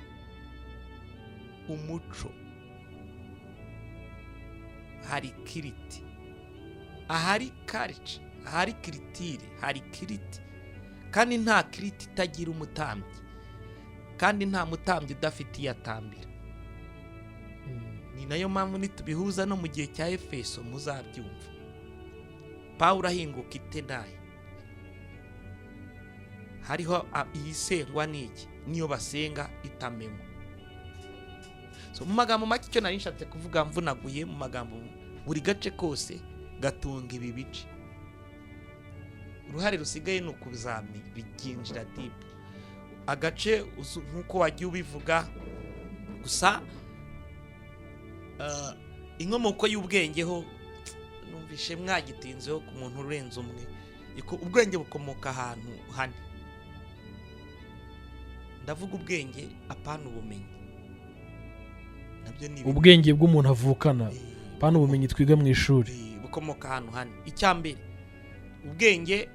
umuco hari culte, ahari culture, ahari culture hari culte. Kandi nta culte itagira umutambyi, kandi nta mutambyi udafite iyo atambira. Ni nayo mpamvu nitubihuza no mu gihe cya Efeso muzabyumva. Pawulo ahinguka itenayi, hariho iyisengwa n'iki, niyo basenga itamenywa. So, mu magambo make, icyo nari nshatse kuvuga mvunaguye mu magambo, buri gace kose gatunga ibi bice. Uruhare rusigaye ni ukuzabiginjira deep agace nk'uko wagiye ubivuga. Gusa inkomoko y'ubwenge ho Numvishe mwagitinzeho ku muntu urenze umwe. Ubwenge bukomoka ahantu hane. Ndavuga ubwenge apana ubumenyi. Nabyo ni Ubwenge bw'umuntu avukana, apana ubumenyi twiga mu ishuri. Bukomoka ahantu hane. Icya mbere, ubwenge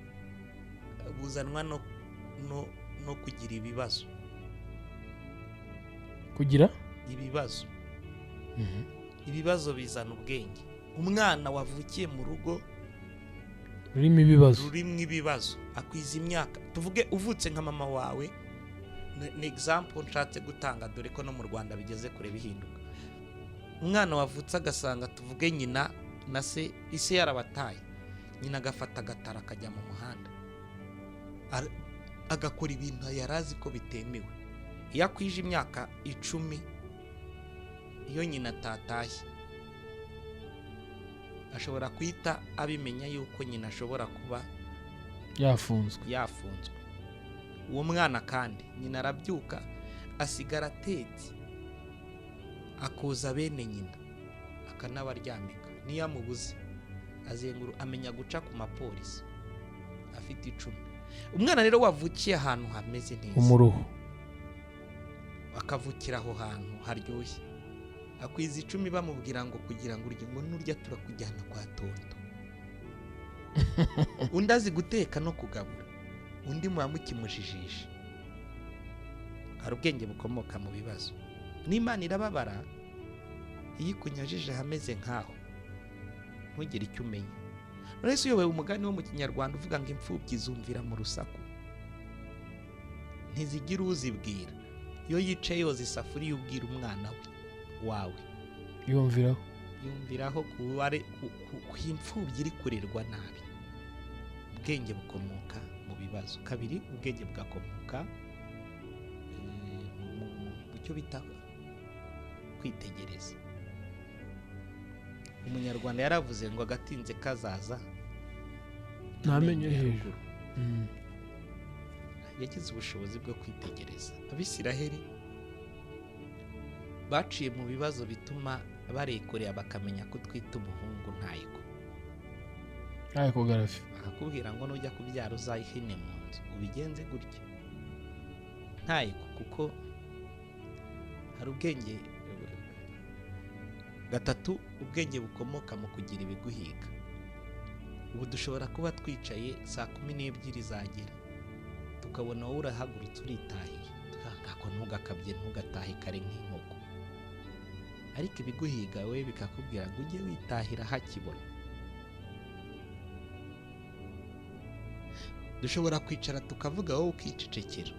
buzanwa no kugira ibibazo. Kugira ibibazo. Ibibazo bizana ubwenge. Umwana wavukiye mu rugo rurimo ibibazo, rurimo ibibazo, akwiza imyaka, tuvuge uvutse nka mama wawe, ni example nshatse gutanga, dore ko no mu Rwanda bigeze kure bihinduka. Umwana wavutse agasanga, tuvuge, nyina na se, ise yarabataye, nyina agafata agatara akajya mu muhanda, agakora ibintu yari azi ko bitemewe. Iyo akwije imyaka 10, iyo nyina atatashye, ashobora guhita abimenya yuko nyina ashobora kuba yafunzwe. Yafunzwe. Uwo mwana kandi nyina arabyuka, asigara atetse, akoza bene nyina, akanabaryamika. Niyo amubuze azenguru, amenya guca ku mapolisi afite 10. Umwana rero wavukiye ahantu hameze neza, Umuruho. akavukira aho hantu haryoshye, akwiza 10 bamubwira ngo kugira ngo urye, ngo nurya turakujyana kwa tonto. Undi azi guteka no kugabura, undi muba mukimujijisha. Hari ubwenge bukomoka mu bibazo. N'Imana irababara iyo ikunyajije hameze nkaho, ntugire icyo umenya. None se uyobewe umugani wo mu Kinyarwanda uvuga ngo imfubyi zumvira mu rusaku, ntizigira uzibwira? Iyo yicaye yoza isafuriya, ubwira umwana we wawe Yumviraho. Yumviraho ku imfubyi iri kurerwa nabi. Ubwenge bukomoka mu bibazo. Kabiri, ubwenge bugakomoka mu cyo bita kwitegereza. Umunyarwanda yaravuze ngo agatinze kazaza Ntamenyo hejuru. Yagize ubushobozi bwo kwitegereza. Abisiraheli baciye mu bibazo bituma barekorera, bakamenya ko utwita umuhungu ntayiko. Ntayiko garafi. Bakakubwira ngo nujya kubyara uzayihine mu nzu, ubigenze gutya, ntayiko, kuko hari ubwenge. Gatatu, ubwenge bukomoka mu kugira ibiguhiga. Ubu dushobora kuba twicaye, 12:00 zagera, tukabona wowe urahagurutse uritahiye, tukangako ntugakabye, ntugatahe kare nk'inkoko. Ariko ibiguhiga we bikakubwira ngo ujye witahira hakibona. Dushobora kwicara tukavuga, wowe ukicecekera,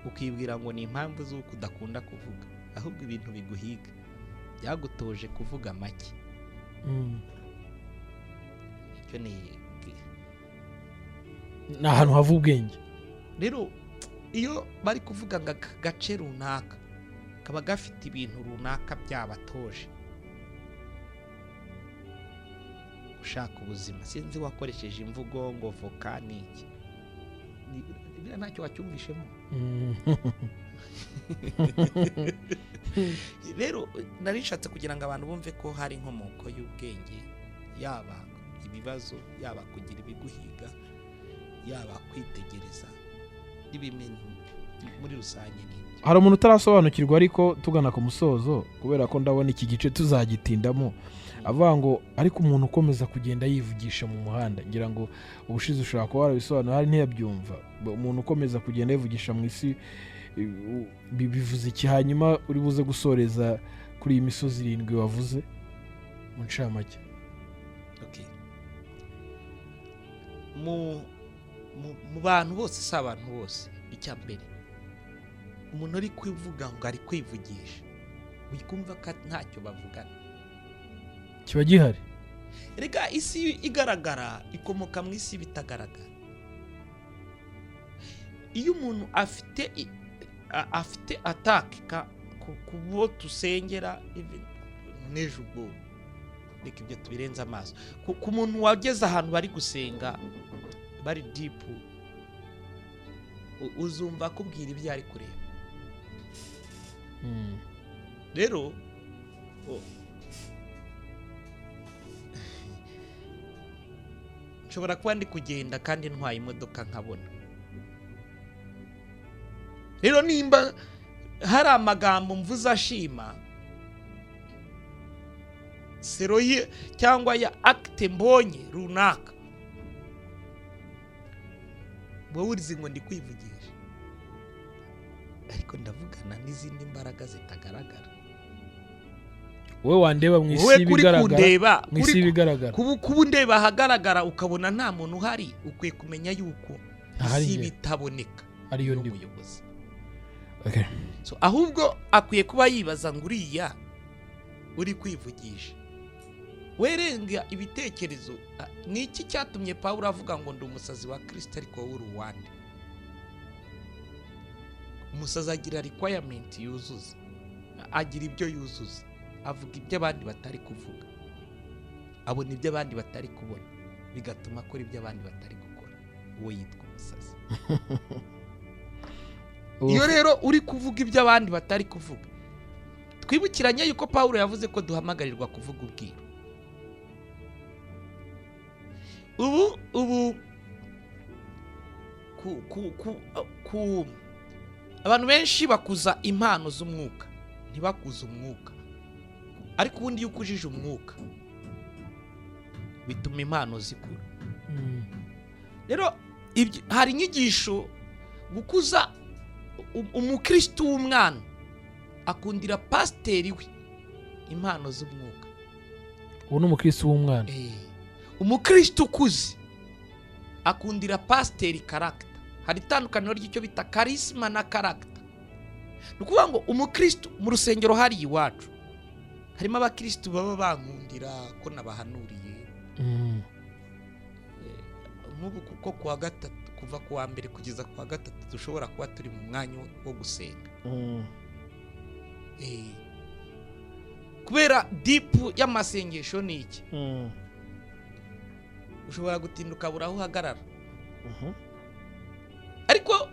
ukibwira ngo ni impamvu z'uko udakunda kuvuga, ahubwo ibintu biguhiga byagutoje kuvuga make. Icyo ni Ni ahantu hava ubwenge. Rero iyo bari kuvuga ngo aka gace runaka kaba gafite ibintu runaka byabatoje gushaka ubuzima, sinzi wakoresheje imvugo ngo voka ni iki. Biriya ntacyo wacyumvishemo. Rero nari nshatse kugira ngo abantu bumve ko hari inkomoko y'ubwenge, yaba ibibazo, yaba kugira ibiguhiga, yaba kwitegereza n'ibintu muri rusange n'ibyo. Hari umuntu utarasobanukirwa, ariko tugana ku musozo, kubera ko ndabona iki gice tuzagitindamo, avuga ngo ariko umuntu ukomeza kugenda yivugisha mu muhanda, ngira ngo ubushize ushobora kuba warabisobanura hari ntiyabyumva. Umuntu ukomeza kugenda yivugisha mu isi bivuze iki? Hanyuma uri buze gusoreza kuri iyi misozi 7 wavuze mu ncamake. Okay. Mu bantu bose, si abantu bose, icya mbere umuntu uri kwivuga ngo ari kwivugisha, wikumva ko ntacyo bavugana, kiba gihari. Rega isi igaragara ikomoka mu isi bitagaragara. Iyo umuntu afite atake ku bo tusengera n'ejo, ubwo reka ibyo tubirenze amaso, ku muntu wageze ahantu bari gusenga bari deep, uzumva akubwira ibyo ari kureba. Rero Nshobora kuba ndi kugenda kandi ntwaye imodoka nkabona. Rero nimba hari amagambo mvuze ashima sero ye cyangwa ya acte mbonye runaka, wowe urizi ngo ndi kwivugisha, ariko ndavugana n'izindi mbaraga zitagaragara. Wowe wandeba mu isi Wowe kuri y'ibigaragara, kundeba, mu isi y'ibigaragara, kuba undeba ahagaragara ukabona nta muntu uhari, ukwiye kumenya yuko Ntahari isi njye. bitaboneka Ariyo ndiwe. n'umuyobozi. So, ahubwo akwiye kuba yibaza ngo uriya uri kwivugisha werenga ibitekerezo, ni iki cyatumye Pawulo avuga ngo ndi umusazi wa Kirisito, ariko wowe uri uwande? Umusazi agira requirement yuzuza, agira ibyo yuzuza, avuga ibyo abandi batari kuvuga, abona ibyo abandi batari kubona, bigatuma akora ibyo abandi batari gukora. Uwo yitwa umusazi. Iyo rero uri kuvuga ibyo abandi batari kuvuga, twibukiranye yuko Pawulo yavuze ko duhamagarirwa kuvuga ubwiru. Ubu ku abantu benshi bakuza impano z'umwuka, ntibakuze umwuka. Ariko ubundi iyo ukujije umwuka bituma impano zikura. Rero hari inyigisho gukuza umukristo w'umwana akundira pasiteri we impano z'umwuka. Ubu ni umukristo w'umwana. Umukristo ukuze akundira pasiteri character. Hari itandukaniro ry'icyo bita charisma na character. Ni ukuvuga ngo umukristo mu rusengero hari iwacu harimo abakristo baba bankundira ko nabahanuriye. Nk'ubu kuko kuwa gatatu, kuva kuwa mbere kugeza kuwa gatatu dushobora kuba turi mu mwanya wo gusenga. Kubera deep y'amasengesho ni iki? Ushobora gutinda ukabura aho uhagarara. Ariko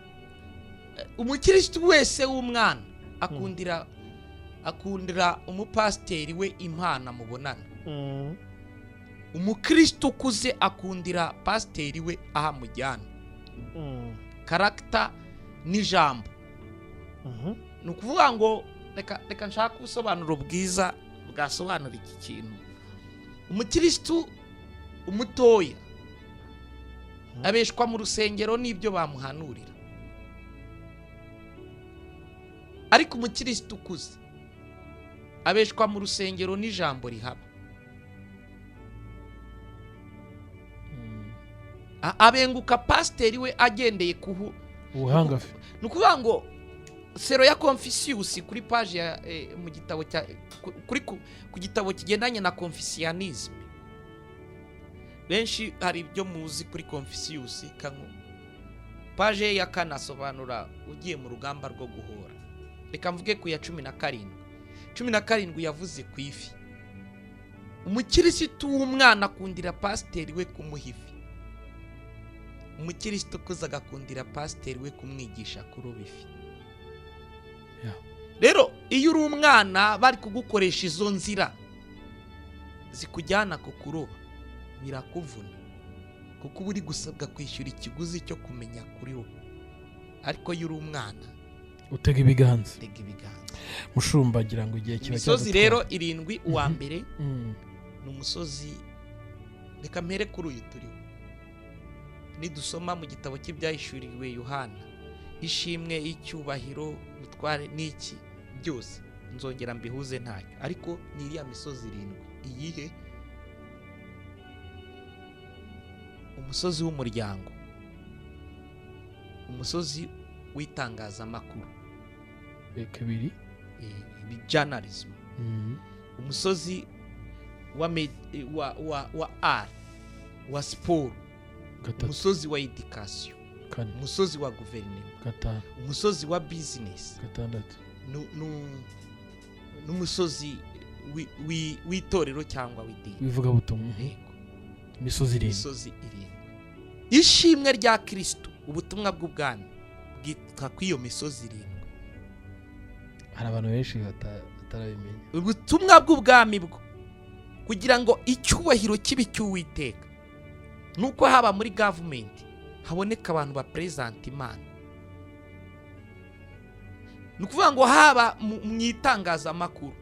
umukirisitu wese w'umwana akundira umupasiteri we impano amubonana. Umukirisitu ukuze akundira pasiteri we aho amujyana. Character n'ijambo. Ni ukuvuga ngo reka nshake ubusobanuro bwiza bwasobanura iki kintu. Umukirisitu umutoya abeshwa mu rusengero n'ibyo bamuhanurira, ariko umukirisitu ukuze abeshwa mu rusengero n'ijambo rihaba. Abenguka pasiteri we agendeye ku ubuhanga fe. Ni ukuvuga ngo sero ya Confucius kuri page ya mu gitabo cya kuri ku gitabo kigendanye na Confucianism. Benshi hari ibyo muzi kuri Confucius. Kanko page ya 4 asobanura ugiye mu rugamba rwo guhora. Reka mvuge ku ya 17. 17 yavuze ku ifi. Umukirisitu w'umwana akundira pasiteri we kumuha ifi. Umukirisitu ukuze agakundira pasiteri we kumwigisha kuroba ifi. Rero iyo uri umwana bari kugukoresha izo nzira zikujyana ku kuroba, birakuvuna, kuko uba uri gusabwa kwishyura ikiguzi cyo kumenya kuri wowe. Ariko iyo uri umwana utega ibiganza. Utega ibiganza. Mushumba, agira ngo igihe kiba Imisozi cyadutwaye. rero 7, uwa mbere ni umusozi, reka mpere kuri uyu turiho. Nidusoma mu gitabo cy'ibyahishuriwe Yohana, ishimwe, icyubahiro, ubutware n'iki byose nzongera mbihuze ntacyo, ariko ni iriya misozi 7. Iyihe? Umusozi w'umuryango, umusozi w'itangazamakuru, Kabiri. Journalism, umusozi wa art, wa siporo, 3. umusozi wa education, 4. umusozi wa guverinoma, 5. umusozi wa business, 6. n'umusozi w'itorero cyangwa w'idini. W'ivugabutumwa. Yego. Imisozi 7. Imisozi 7. Ishimwe rya Kristo, ubutumwa bw'ubwami bwitwa ku iyo misozi 7. Hari abantu benshi batarabimenya. Ubutumwa bw'ubwami bwo kugira ngo icyubahiro kibe icy'Uwiteka. Nuko haba muri gavumenti haboneka abantu baperezanta Imana. Ni ukuvuga ngo haba mu itangazamakuru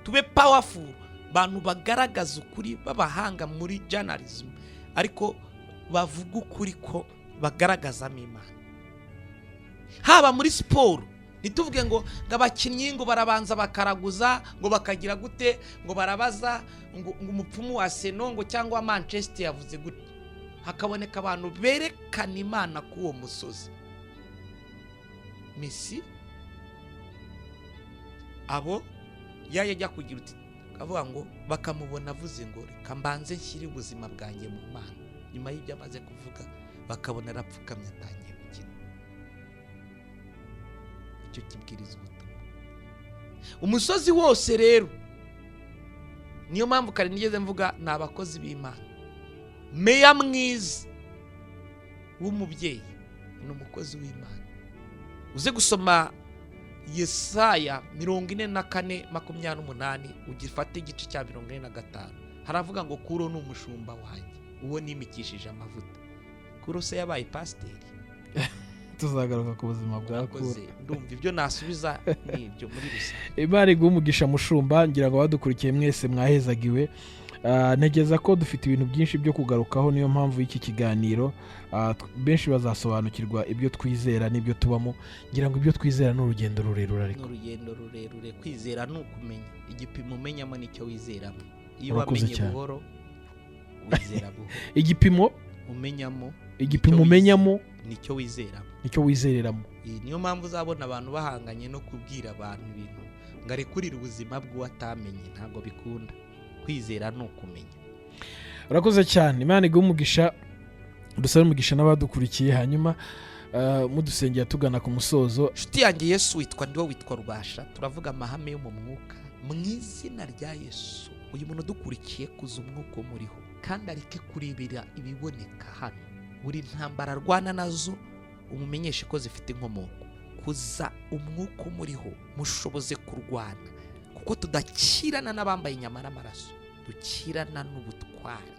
tube powerful, abantu bagaragaza ukuri, b'abahanga muri journalism, ariko bavuga ukuri ko bagaragazamo Imana. Haba muri siporo, ntituvuge ngo abakinnyi ngo barabanza bakaraguza, ngo bakagira gute, ngo barabaza ngo umupfumu wa Seno ngo cyangwa Manchester yavuze gute. Hakaboneka abantu berekana Imana kuri uwo musozi. Messi abo yajya kugira uti akavuga ngo bakamubona avuze ngo reka mbanze nshyire ubuzima bwanjye mu Mana, nyuma y'ibyo amaze kuvuga bakabona arapfukamye atangiye gukina. Icyo kibwiriza ubutumwa umusozi wose. Rero niyo mpamvu kare nigeze mvuga ni abakozi b'Imana. Meya mwiza w'umubyeyi ni umukozi w'Imana. Uze gusoma Yesaya 44:28, ugifate igice cya 45, haravuga ngo Kuro ni umushumba wanjye uwo nimikishije amavuta. Kuro se yabaye pasiteri? Tuzagaruka ku buzima bwa Kuro. Ndumva ibyo nasubiza ni ibyo muri rusange. Imana iguhe umugisha mushumba, ngira ngo abadukurikiye mwese mwahezagiwe. Ntekereza ko dufite ibintu byinshi byo kugarukaho, niyo mpamvu y'iki kiganiro. Benshi bazasobanukirwa ibyo twizera n'ibyo tubamo. Ngira ngo ibyo twizera ni urugendo rurerure, ariko ni urugendo rurerure. Kwizera ni ukumenya igipimo umenyamo nicyo wizeramo. Iyo wamenye buhoro wizera buhoro. Igipimo umenyamo, igipimo umenyamo nicyo wizeramo, nicyo wizereramo. Niyo mpamvu uzabona abantu bahanganye no kubwira abantu ibintu ngo arekurire ubuzima bw'uwatamenye, ntabwo bikunda. Kwizera ni ukumenya. Urakoze cyane, Imana iguhe umugisha, dusabe umugisha n'abadukurikiye, hanyuma mudusengera tugana ku musozo. Inshuti yanjye, Yesu witwa ndiwo witwa Rubasha. Turavuga amahame yo mu mwuka mu izina rya Yesu. Uyu muntu udukurikiye, kuza umwuka umuriho kandi areke kurebera ibiboneka hano. Buri ntambara arwana nazo umumenyeshe ko zifite inkomoko. Kuza umwuka umuriho mushoboze kurwana, kuko tudakirana n'abambaye inyama n'amaraso, dukirana n'ubutwari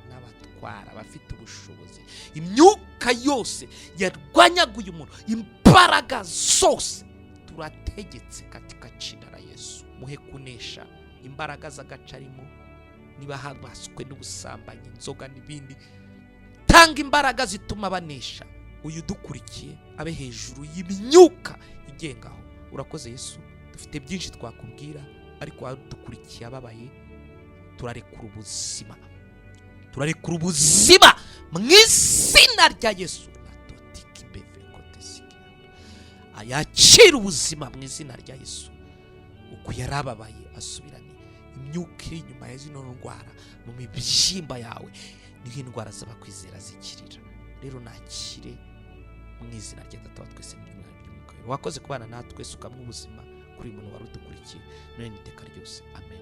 n'abatwara bafite ubushobozi. Imyuka yose yarwanyaguye umuntu, imbaraga zose turategetse katika jina la Yesu. Muhe kunesha imbaraga z'agacarimo, niba habaswe n'ubusambanyi, inzoga n'ibindi, tanga imbaraga zituma banesha. Uyu dukurikiye abe hejuru y'imyuka igengaho. Urakoze Yesu, dufite byinshi twakubwira, ariko wadukurikiye ababaye, turarekura ubuzima, turarekura ubuzima mu izina rya Yesu. Ayakira ubuzima mu izina rya Yesu. Uko yarababaye asubirane imyuka iri inyuma ya zino ndwara mu mibyimba yawe, niho indwara z'abakwizera zikirira. Rero nakire mu izina rya Data wa twese n'Umwana n'Umwuka Wera. Wakoze kubana natwe, sukamwe ubuzima kuri uyu muntu wari udukurikiye none n'iteka ryose. Amen.